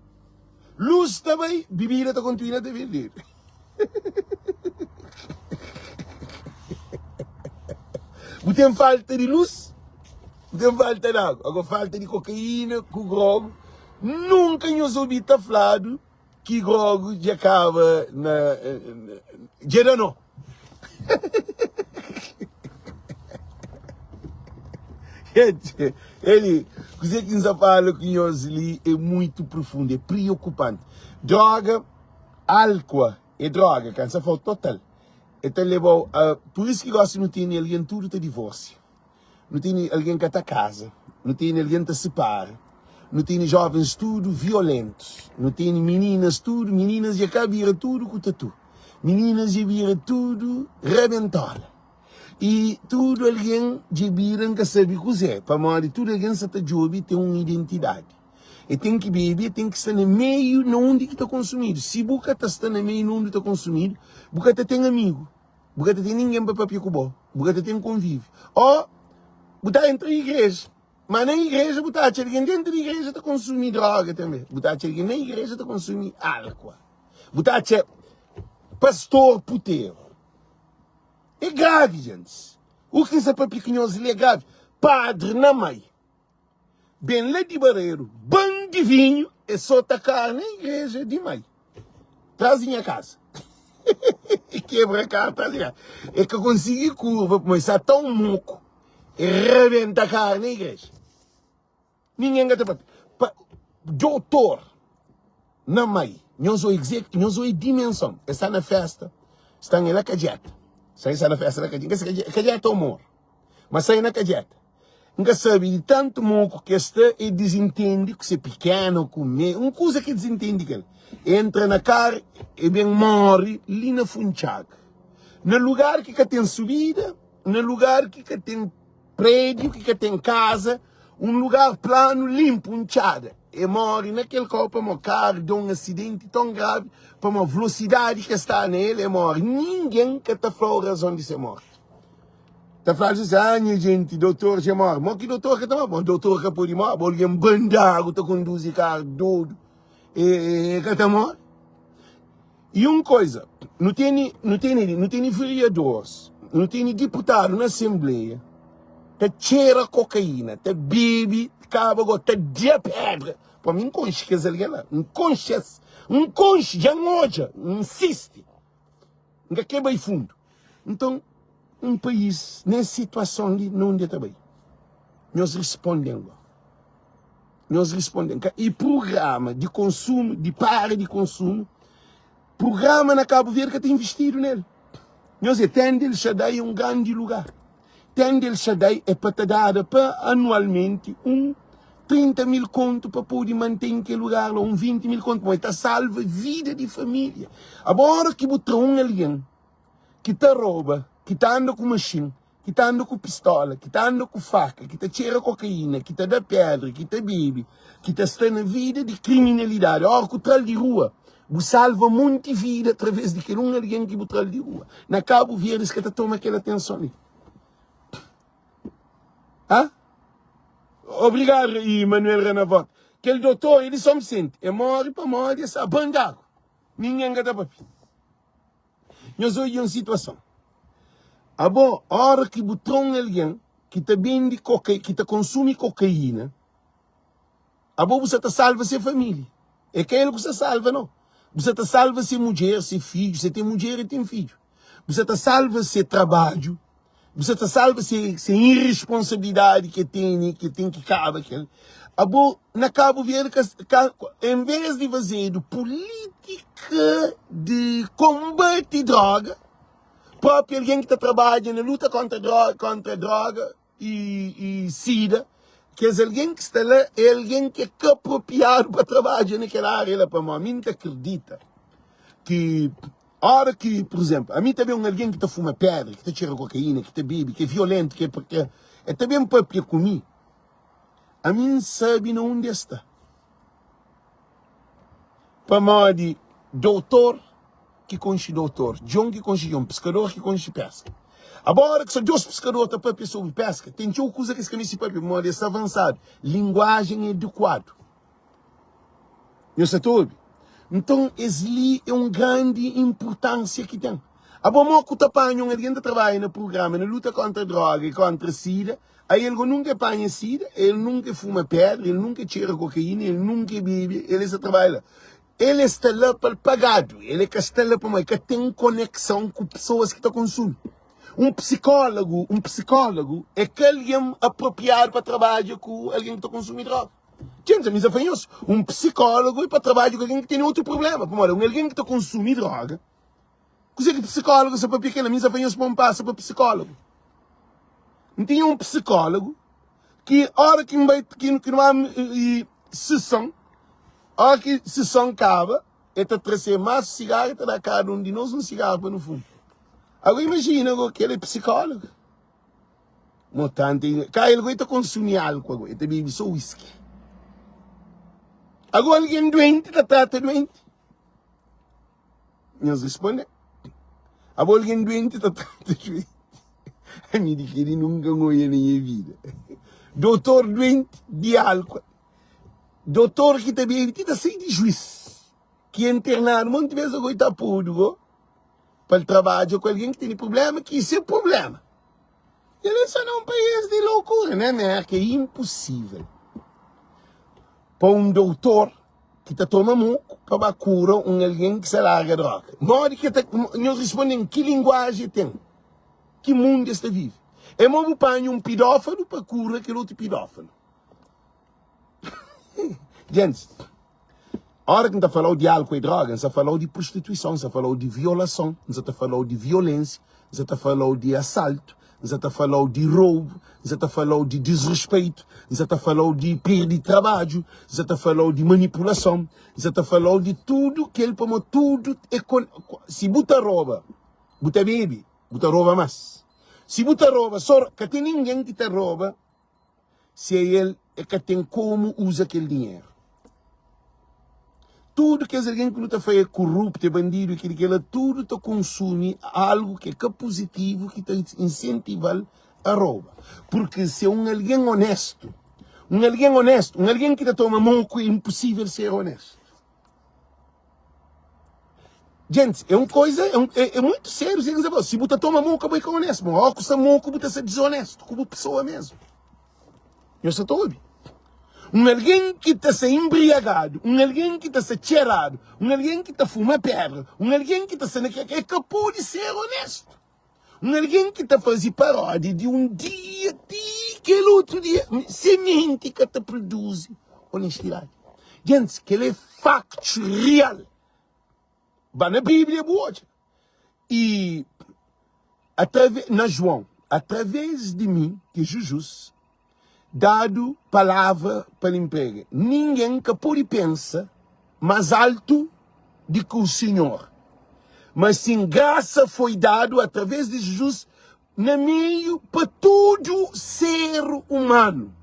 Lus ta bai, bibida ta kontinua ta bendedu. Bu ten falta di lus, bu ten falta di agu, agora falta di kokaína ku grogu. Nunka nhos obi ta fladu ki grogu dja kaba na dja da no. Gente, eli, kuzê ki N sa fala ku nhos li é muitu profundu, é preokupanti. Droga Álkua é droga, kansa fau total. E ta lebau a. Pur isu ki gosi nu tene algen tudu ta divôrsia, nu tene algen ka ta kaza, nu tene algen ta sipara, nu tene jovens tudu violentus, nu tene mininas tudu, mininas dja ka bira tudu ku tatu, mininas dja bira tudu rabentola. I tudu algen dja bira N ka sabe kuzê, pamodi tudu algen sa ta djobe ten un identidadi. E ten ki bebe, e ten ki sta na meiu na undi ki ta konsumidu. Si bu ka ta sta na meiu na undi ta konsumidu, bu ka ta ten amigu, bu ka ta ten ningen pa papia ku bo, bu ka ta ten konvivi. Ô bu ta entra igreja, ma na igreja bu ta atxa algen dentu di igreja ta konsumi droga tanbe. Bu ta atxa algen na igreja ta konsumi álkua. Bu ta atxa pastor puteru. É gravi, gentis. U ki N sta papia ku nhos li é gravi. Padri na mai. Ben la di Bareru, ban di vinhu, e sota kar na igreja di mai, tras di nha kasa. E kebra kar tras di kasa. E ka konsigi kurva, pamodi sta tãu moku, e rabenta kar na igreja. Ningen ka ta papia. Pa dotor na mai, nhos oi kze, nhos oi dimenson. E sta na festa, sta na kadjeta. Sta sta na festa na kadjeta. N ka kadjeta ou mor, ma sai na kadjeta. N ka sabe di tantu moku ki es sta e dizintende ku se pikena ku me un kuza ki dizintende kel entra na kar e ben more li na Funtxaga na lugar ki ka ten subida na lugar ki ka ten prediu ki ka ten kaza un lugar planu linpu un txada e more na kel kau pamo kar da un asidenti ton gravi pamo vlosidadi ki es sta na el e more ningen ka ta fla-u razon di se morti. Ta fladu si, ah nha jenti, dotor dja mori. Mo ki dotor ka ta mori? Bon, dotor ka podi mori, bo algen bandagu ta konduzi karu dodu, e ka ta mori. E un koisa, nu tene, nu tene, nu tene vereadores, nu tene diputadu na asembleia ta txera kokaína, ta bebe, kaba go ta dia pedra. Pa mi, N konxe kes algen la, N konxe-s, N konxe, dja N odja, N sisti. N ka kre bai fundu. Nton, un país nes situason li, na undi el ta bai? Nhos risponde-m go. Nhos risponde-m. Ka i prugrama di konsumu, di para di konsumu, prugrama na Kabu Verdi ka ta invistidu nel. Nhos é Tenda El Shaddai é un grandi lugar. Tenda El Shaddai é pa ta dada pa anualmenti un 30 mil kontu pa pode mantém kel lugar la, un 20 mil kontu, pamodi ta salva vida di família. Abo ora ki bu tra un algen ki ta roba, ki ta anda ku maxin, ki ta anda ku pistola, ki ta anda ku faka, ki ta txera kokaína, ki ta da pedra, ki ta bebe, ki ta sta na vida di kriminalidadi, ora ku tra-l di rua, bu salva monti vida através di kel un algen ki bu tra-l di rua. Na Kabu Verdi es ka ta toma kel atenson li. Ha? Obrigadu, Manuel Renavot. Kel dotor é di São Vicente, e móre pamodi e sa banho di agu. Ningen ka ta papia. Nhos odja un situason. Abo, ora ki bu tra un algen ki ta bende koka, ki ta konsumi kokaína, abo bu sa ta salva se família. É ka el ku sa salva, no. Bu sa ta salva se mudjer, se fidju, se ten mudjer e ten fidju. Bu sa ta salva se trabadju, bu sa ta salva se, se irresponsabilidadi ki el tene, ki el ten ki kaba kel. Abo, na Kabu Verdi, ka, ka, en vez di fazedu pulítika di konbati droga, propi algen ki ta trabadja na luta kontra droga, kontra droga i, i sida, kes algen ki sta la é algen ki é ka apropriadu pa trabadja na kel área la, pamodi mi N ta kridita ki Ora ki, pur izénplu, ami ta ben un algen ki ta fuma pédra, ki ta txera kokaína, ki ta bebe, ki é violéntu, ki é ki el ta ben pâpia ku mi, ami N sabe na undi el sta. Pamodi dotor ki konxe dotor, djon ki konxe djon, piskador ki konxe péska. Abo ora ki sta dos piskador ta pâpia sobri péska, ten txeu kuza ki es ka meste pâpia pamodi es sta avansadu, linguajen é adekuadu. Nhos sa ta obi? Nton, es li é un grandi inpurtánsia ki ten. Abo mó ku ta panha un algen ta trabadja na prugrama na luta kóntra dróga i kóntra sida, ai el go nunka e panha sida, el nunka e fuma pédra, el nunka e txera kokaína, el nunka e bebe, el e sa trabadja la. El e sta la pa el pagadu, el e ka sta la pamodi el ka ten konekson ku pesoas ki ta konsumi. Un psikólogu, un psikólogu é ka algen apropriadu pa trabadja ku algen ki ta konsumi dróga. Txenta, mi sa fla nhos, un psikólogu é pa trabadja ku algen ki tene otu prubléma. Pamodi un algen ki ta konsumi dróga, kuzê ki psikólogu sa papia kel-la? Mi sa fla nhos pa un pasa pa psikólogu. N tinha un psikólogu ki óra ki N bai, ki nu ba sison, óra ki sison kaba, el ta trase masu sigaru, el ta da kada un di nos un sigaru pa nu fuma. Agora imajina go, kel é psikólogu. Mo tanta e ka el goi ta konsumi álku ago, el ta bebe so whisky. Ago algen duenti ta trata duenti? Nhos responde. Abo algen duenti ta trata duenti? Ami di keli nunka N oia na nha vida. Dotor duenti di álku. Dotor ki ta bebe ti ta sai di juiz. Ki é internadu monti bes ago i ta podu go. Pa el trabadja ku algen ki tene prubléma, ki se prubléma. El é só na un país di loucura, na Amérika é impossível pa un doutor ki ta toma moku pa ba kura un algen ki sa larga droga. Modi ki el ta, nhos responde-m, ki linguaji el ten? Ki mundu es ta vive? É mo bu panha un pidófalo pa kura kel otu pidófalo. Gentis, ora ki N ta fala-u di álkuol i dróga, N sta fala-u di prostituison, N sta fala-u di violason, N sta ta fala-u di violénsia, N sta ta fala-u di asaltu, N sta ta fala-u di roubu, N sta ta fala-u di disrespeitu, N sta ta fala-u di perde trabadju, N sta ta fala-u di manipulason, N sta ta fala-u di tudu kel, pamodi tudu é kon. Si bu ta roba, bu ta bebe, bu ta roba más. Si bu ta roba, sô ka ten ningen ki ta roba. Si é el, el ka ten komu uza kel dinheru. Tudu kes algen ki nu ta fla é koruptu, é bandidu, é kel-li, kel-la, tudu ta konsumi algu ki é ka puzitivu ki ta insentiva-l a roba. Purki si é un algen onéstu, un algen onéstu, un algen ki ta toma moku é inposível ser onéstu. Gentis, é un koiza, é, un, é, é muitu sériu si ki Si bu ta toma moku, abo é ka onéstu. Bon, óki ku sta moku, bu ta ser dizonéstu ku bu pesoa mesmu. Nhos sa ta obi? Un algen ki ta sta inbriagadu, un algen ki ta sta txeradu, un algen ki ta fuma pedra, un algen ki ta sta na kel, el ka pode ser onéstu. Un algen ki ta faze paródia di un dia ti kel otu dia, se menti ka ta produzi onestidadi. Gentis, kel-la é faktus real. Ba na Bíblia bu odja. I atrave, na João, através di mi, ki é Jujus, dadu palavra pa N prega. Ningen ka pode pensa más altu di ki u Sinhor. Mas sin, grasa foi dadu através di Jizus na meiu pa tudu ser umanu,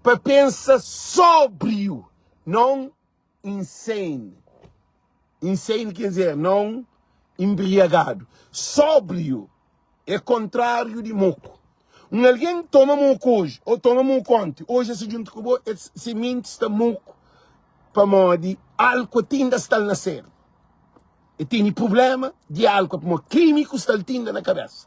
pa pensa sóbriu, non insane. Insane quer dizer não embriagado. Sóbrio é contrário de moco. Um alguém toma moco hoje, ou toma moco ontem, hoje se junta com bo, se mente está moco, pamodi álcool tinda está na cérebro. E tem problema de álcool, pamodi químico está tinda na cabeça.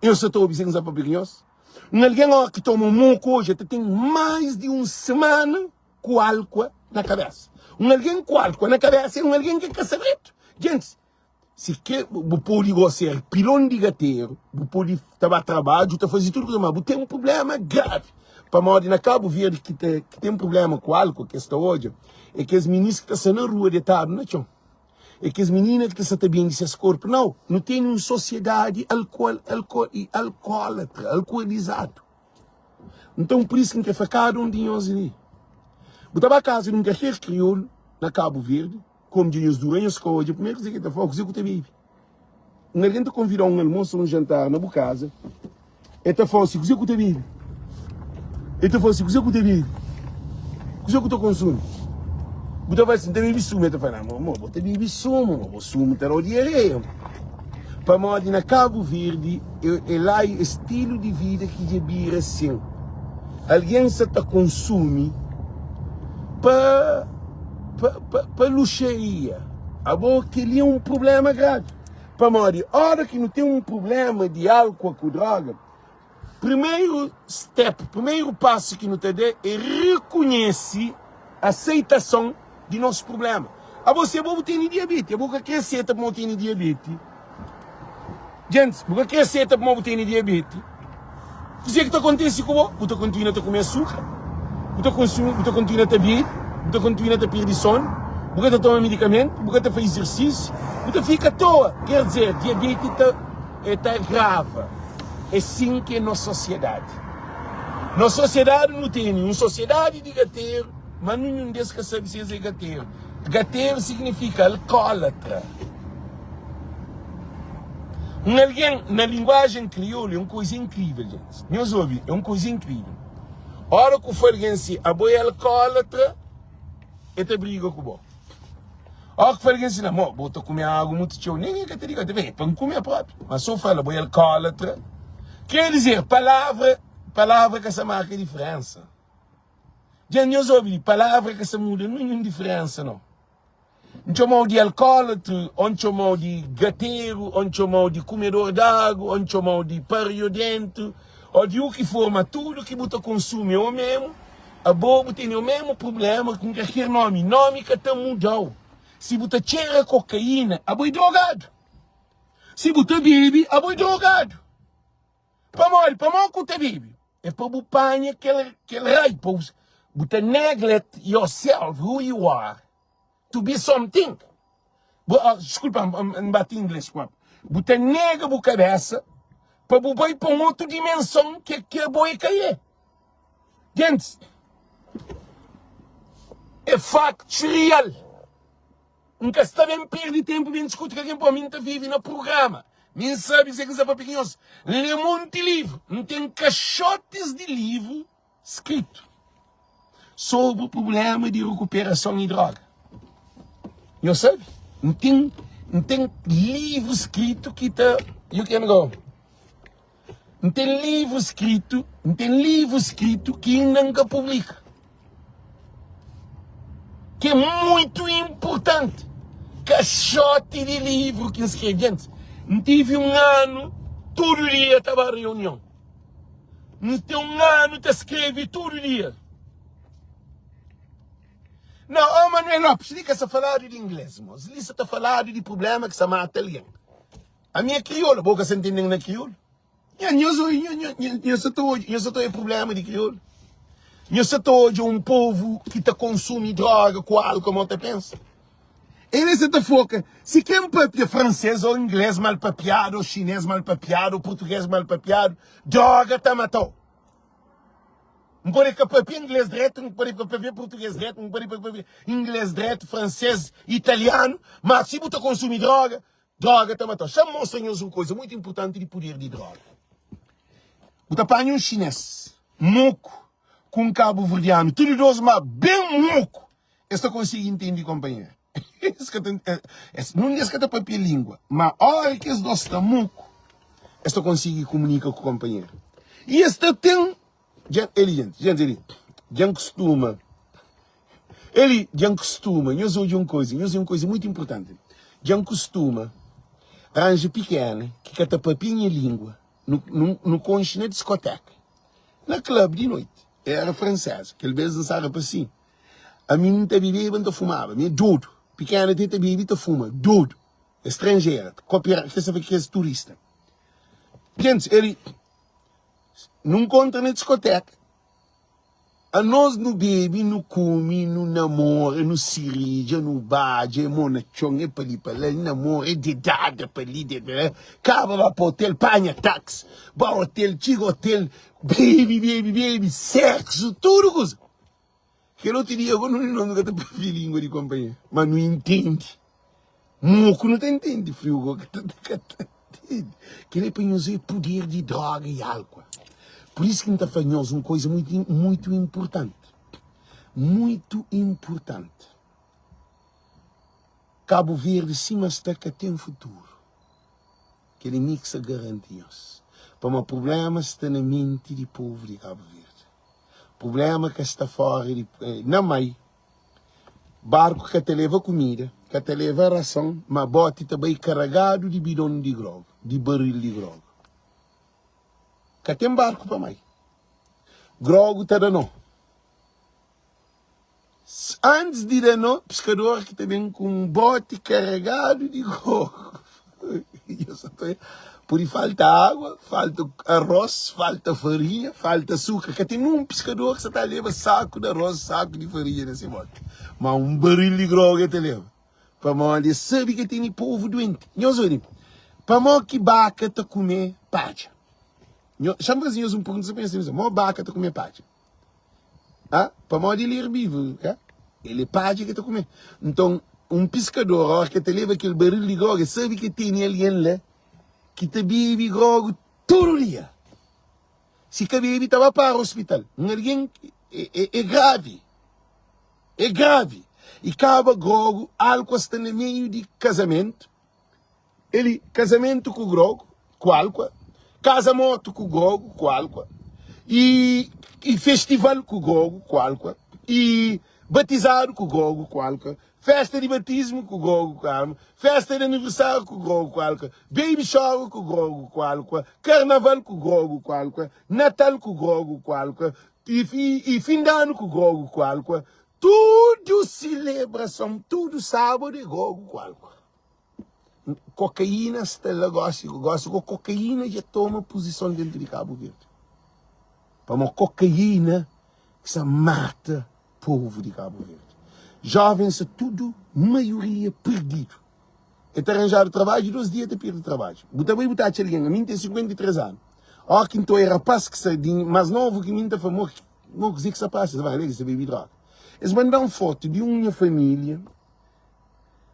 Eu só estou observando para nhos. Um alguém ó, que toma um moco hoje, até tem mais de uma semana ku álkua na kabésa. Un algen ku álkua na kabésa é un algen ki ka sabe dretu. Gentis, si ke bu pode go ser pilon di gateru, bu pode ta ba trabadju, ta faze tudu kuza, ma bu ten un prubléma gravi. Pamodi na Kabu Verdi ki ta ki ten prubléma ku álkua ki es ta odja é kes minis ki ta sta na rua detadu na txon. É kes minina ki ta sta ta bende ses korpu. Nau, nu tene un sosiedadi alkual alko alkólatra, alkualizadu. Nton, pur isu ki N krê fla kada un di nhos li, Bu ta ba kaza di un kalker kriolu na Kabu Verdi, kómu dja nhos dura nhos ka odja, primeru kuza ki el ta fla, Kuzê ku ta bebe? Un algen ta konvida-u un almosu ô un jantar na bu kaza, el ta fla-u si, Kuzê ku ta bebe? El ta fla-u si, Kuzê ku ta bebe? Kuzê ku ta konsumi? Bu ta fla si, N ta bebe sumu. El ta fla, Nau, bo ta bebe sumu, ma bo sumu ta da-u diareia. Pamodi na Kabu Verdi é la é stilu di vida ki dja bira sin. Algen sa ta konsumi pa pa pa pa luxaria. Abo kel-li é un prubléma gravi. Pamodi óra ki nu ten un prubléma di álkua ku dróga, Primeru step, primeru pasu ki nu ta da é rekonhese aseitason di nos prubléma. Abo si abo bu tene diabeti, abo ka kre seta pamodi bu tene diabeti. Gentis, bu ka kre seta pamodi bu tene diabeti. Kuzê ki ta kontise ku bo? Bu ta kontinua ta kume asukra, bu ta konsumi, bu ta kontinua ta bebe, bu ta kontinua ta perde sonu, bu ka ta toma medikamentu, bu ka ta faze izersísiu, bu ta fika atoa. Ker dizer, diabeti ta e ta agrava. É sin ki é nos sosiedadi. Nos sosiedadi nu tene un sosiedadi di gateru, ma ninhun des ka sabe si es é gateru. Gateru signifika alkólatra. Un algen, na linguajen kriolu, é un koza inkrivel, gentis. Nhos obi, é un koza inkrivel. Ora ku fla algen si, abo é alkólatra, el ta briga ku bo. Ó ki fla algen si na mo, bo ta kume agu mutu txeu, ningen ka ta liga, ta ben, é pa N kume propi. Ma si bu fala bo é alkólatra, kre dizer, palavra, palavra ka sa marka diferensa. Dja nhos obi li, palavra ka sa muda ninhun diferensa no. N txomau di alkólatra, ô N txomau di gateru, ô N txomau di kumedor di agu, ô N txomau di pariodéntu, ô di u ki for, ma tudu ki bu ta konsumi é o memu. Abo bu tene o mesmu prublema ku kalker nomi, nomi ka ta mudau. Si bu ta txera kokaina, abo é drogadu. Si bu ta bebe, abo é drogadu. Pamodi? Pamodi ku ta bebe? É pa bu panha kel kel rai, pa bu bu ta neglect yourself, who you are, to be something. Bu, ah, desculpa, N bati inglês ku Bu ta nega bu kabesa pa bu bai pa un otu dimenson ke ke abo é ka é. Gentis, é factos real. N ka sta ben perde tempo ben diskuti ku algen pamodi mi N ta vive na programa. Mi N sabe kuzê ki N sta papia ku nhos. N lê monti livru, N ten kaxotis di livru skritu sobri prubléma di rekuperason i droga. Nhos sabe? N ten, N ten livru skritu ki ta. You can go. N ten livru skritu, N ten livru skritu ki inda N ka publika. Ki é muitu inpurtanti. Kaxoti di livru ki N skrebe. Gentis, N tivi un anu tudu dia ta ba reunion. N ten un anu ta skrebe tudu dia. Não, oh Manuel Lopes, li ka sa faladu di inglês, mos. Li sa ta faladu di problema ki sa mata algen. Ami é kriolu, bo ka sa ntenden na kriolu? Nha, nhos oi, nha, nha, nha, nhos sa ta odja, nhos sa ta odja problema di kriolu? Nhos sa ta odja un povu ki ta konsumi droga ku álkol, mo ta pensa? Ele sa ta foka, si ken papia fransês ou inglês mal papiadu, ou xinês mal papiadu, ou português mal papiadu, droga ta matau. N pode ka papia inglês dretu, N pode ka papia português dretu, N pode ka papia inglês dretu, fransês, italianu, ma si bu ta konsumi droga, droga ta matau. Xa-m mostra nhos un koza mutu inpurtanti di puder di droga. Bu ta panha un xinês moku ku un kabuverdianu, tudu dôs ma ben moku, es ta konsigi intende konpanheru. Es ka ta, es, nun di es ka ta papia lingua, ma ora ki es dos sta muku, es ta konsigi kumunika ku konpanheru. I es ta ten, dja, eli jenti, jenti eli, dja N kustuma, eli, dja N kustuma, nhos odja un koza, nhos un koza mutu inpurtanti, dja N kustuma ranja pikena ki ka ta papia nha lingua, nu, nu, nu konxe na diskoteka, na klub di noiti, era franseza, kel bes N staba pa si. Ami N ta bebeba, N ta fumaba. Mi é dodu. Pikena ti ta bebe, ta fuma. Dodu. É stranjera. Kopia, kes sabe kes turista. Gentis, eli, nu nkontra na diskoteka. Anos nu bebe, nu kume, nu namora, nu siridja, nu badja, é mo na txon, é pa li pa la, namora, é dedada pa li, dedada pa la. Kaba ba pa otel, panha taxi, ba otel, txiga otel, bebe, bebe, bebe, seksu, tudu kuza. Kel otu dia go nu nu ka ta papia lingua di konpanheru, ma nu intendi. Moku nu ta intendi, friu go ka ta ka ta intendi. Kel-li é pa nhos é puder di droga i álkol. Pur isu ki N ta fla nhos un koza muitu muitu inpurtanti, muitu inpurtanti. Kabu Verdi sima sta ka ten futuru. Kel-li mi ki sta garanti nhos. Pamodi prubléma sta na menti di povu di Kabu Verdi. Prublema ka sta fora di na mai. Barku ka ta leva kumida, ka ta leva rason, ma boti ta bai karagadu di bidon di grogu, di baril di grogu. Ka ten barku pa mai. Grogu ta da no. Antis di da no, piskador ki ta ben ku un boti karegadu di grogu. Pode falta água, falta arroz, falta farinha, falta açúcar. Ka ten un piskador ki sa ta leba saku di arroz, saku di farinha na se boti. Ma un baril di grogu el ta leba. Pamodi el sabe ki tene povu duenti. Nhos obi, pamodi ki baka ta kume padja? Xa-m faze nhos un pergunta, sa pensa, modi baka ta kume padja? Ah, pamodi el é erbívoro, ka? El é padja ki ta kume. Nton, un piskador, óras ki el ta leba kel baril di grogu, el sabe ki tene algen la ki ta bebe grogu tudu dia. Si ka bebe, ta ba para ospital. Un algen é gravi. É gravi. I kaba grogu, álkua sta na meiu di kazamentu. Eli, kazamentu ku grogu, ku álkua, kaza mortu ku grogu, ku álkua, i, i festival ku grogu, ku álkua, i batizadu ku grogu, ku álkua, festa di batismu ku grogu, ku álkua, festa di aniversáriu ku grogu, ku álkua, baby shower ku grogu, ku álkua, karnaval ku grogu, ku álkua, natal ku grogu, ku álkua, i, i, i fin di anu ku grogu, ku álkua, tudu silebrason, tudu sábadu é grogu ku álkua. Kokaína sta la gósi, gósi go kokaína dja toma puzison dentu di Kabu Verdi. Pamodi kokaína ki sta mata povu di Kabu Verdi. Jovens sta tudu maioria perdidu. E ta ranjadu trabadju, dos dia ta pirdi trabadju. Bu ta bai bu ta atxa algen, ami N ten 53 anu. Óki ki N ta oia rapaz ki sta di más novu ki mi N ta fla, mo kuzê ki sta pasa? Es ta fla, el sta bebe droga. Es manda-m fotu di un nha família.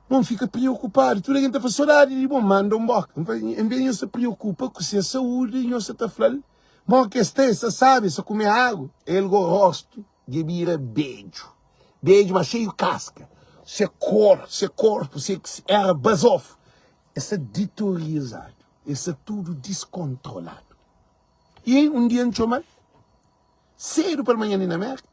Bo N fika preokupadu. Tudu algen ta fla, Sodadi di bo. Manda un boka. N fla, En bes di nhos ta preokupa ku se saúdi, nhos sa ta fla-l mo ki es sta, es sta sabi, es sta kume agu. El go rostu dja bira bedju, bedju ma xeiu kaska. Se kor, se korpu, se era bazofu. Es sta ditorizadu, es sta tudu diskontroladu. I un dia N txoma-l sedu palmanhan li na Merka.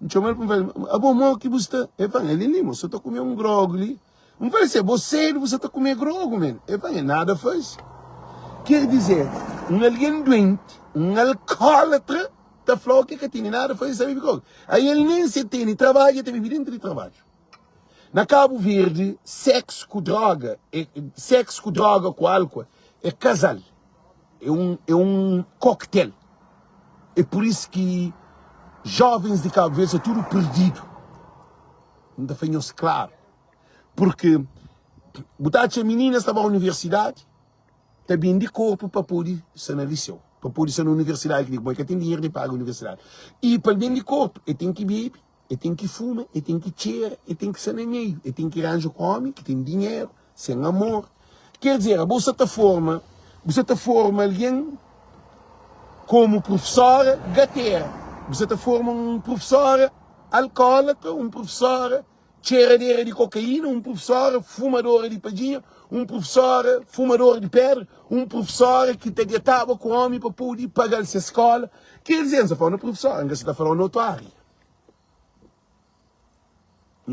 N txoma-l pa N fla-l, Abo, mo ki bu sta? El fla-m, El li, mo, sa ta kume un grogu li. N fla-l, Se bo sedu bu sa ta kume grogu, men. El fla-m, Nada faze. Ker dizer, un algen duenti. Un alkólatra ta fla-u ki el ka tene nada faze, sa bebe kóka. Aí el nen se tene trabadju, el ta bebe dentu di trabadju. Na Kabu Verdi, séksu ku dróga, séksu ku dróga ku álkua é kazal, é un, é un koktel. É pur isu ki jóvens di Kabu Verdi sta tudu perdidu. N ta fla nhos klaru, purki bu ta atxa mininas ta ba universidadi, ta bende korpu pa pode sta na liseu, pa pode sta na universidadi, ki di kuma el ka ten dinheru di paga universidadi. I pa el bende korpu, el ten ki bebe, el ten ki fuma, el ten ki txera, el ten ki sta na meiu, el ten ki ranja ku omi ki ten dinheru, sen amor. Ker dizer, abo sta ta forma, bu sta ta forma algen komu prufesora gatera, bu sta ta forma un prufesora alkólatra, un prufesora Txeradera di kokaína, un prufesóra fumadora di padjinha, un prufesóra fumadora di pedra, un prufesóra ki ta detaba ku ómi pa pode paga-l se skóla. Ker dizer, N sta fala na prufesóra, N ka sta ta fala na otu ária.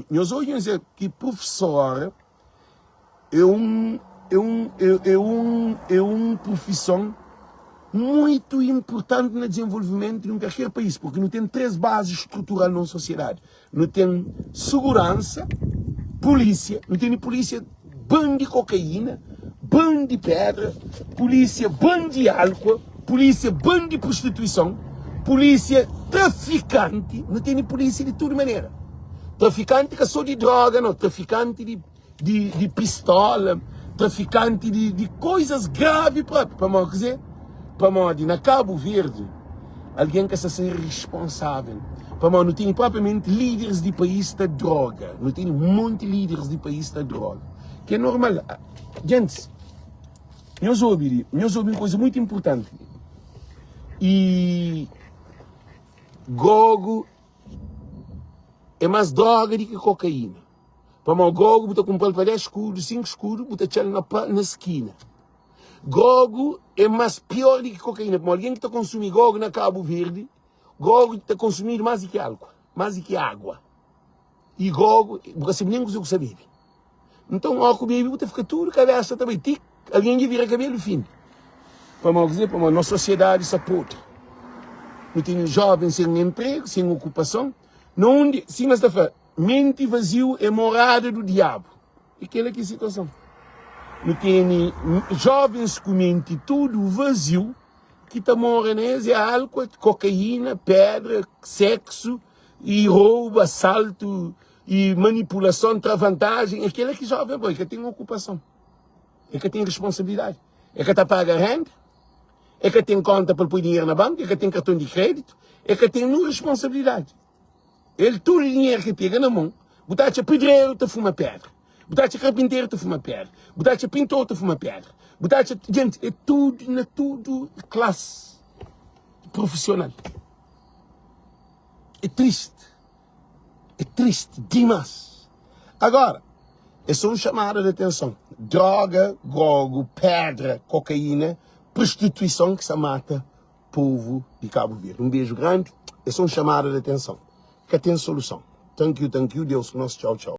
Nhos obi nhos dizer ki prufesóra é un, é un, é un, é un prufison muitu inpurtanti na dizenvolvimentu di un kalker país, purki nu ten 3 bazi strutural na un sosiedadi. Nu ten suguransa, pulísia, nu tene pulísia ban di kokaína, ban di pedra, pulísia ban di álkua, pulísia ban di prostituison, pulísia trafikanti, nu tene pulísia di tudu manera. Trafikanti ka sô di droga nau, trafikanti di di di pistola, trafikanti di di koizas gravi propi. Pamodi kuzê? Pamodi na Kabu Verdi algen ka sta ser responsável. Pamodi nu tene propriamenti líderes di país ta droga. Nu tene monti líderes di país ta droga. Ki é normal. Gentis, nhos obi li, nhos obi un koza mutu inpurtanti li. I grogu é más droga di ki kokaína. Pamodi grogu bu ta kunpra-l pa 10 skudu, 5 skudu, bu ta txa-l na pa na skina. Grogu é más pior di ki kokaína, pamodi algen ki ta konsumi grogu na Kabu Verdi, grogu ta konsumidu más di ki álkua, más di ki água. I grogu, bu ka sabe nen kuzê ku sa bebe. Nton, óra ku bebe bu ta fika tudu kabésa ta bai ti algen dja vira kabelu finu. Pamodi kuzê? Pamodi nos sosiedadi sta podri. Nu tene jóvens sen enpregu, sen okupason, na undi, sima es ta fla, Menti vaziu é morada do diabu. E kela ki é situason. Nu tene jovens ku menti tudu vaziu ki ta mora na es é álkua, kokaína, pedra, seksu e roubu, asaltu e manipulason, tra vantajen. É kela ki joven bo, e ka ten okupason, e ka ten responsabilidadi, e ka ta paga renda, e ka ten konta pa el poi dinheru na banku, e ka ten karton di kreditu, e ka ten nun responsabilidadi. El tudu dinheru ki pega na mon, bu ta atxa pedreru ta fuma pedra, bu ta atxa karpinteru ta fuma pedra, bu ta atxa pintor ta fuma pedra, bu ta atxa jenti, é tudu na tudu klasi profisional. É tristi, é tristi dimas. Agora, é só un chamada de atenson, droga, grogu, pedra, kokaína, prostituison ki sa mata povo di Cabo Verde. Um beijo grande, é só um chamada de atenção. Ka tem solução. Thank you, thank you, Deus ku nós, tchau, tchau.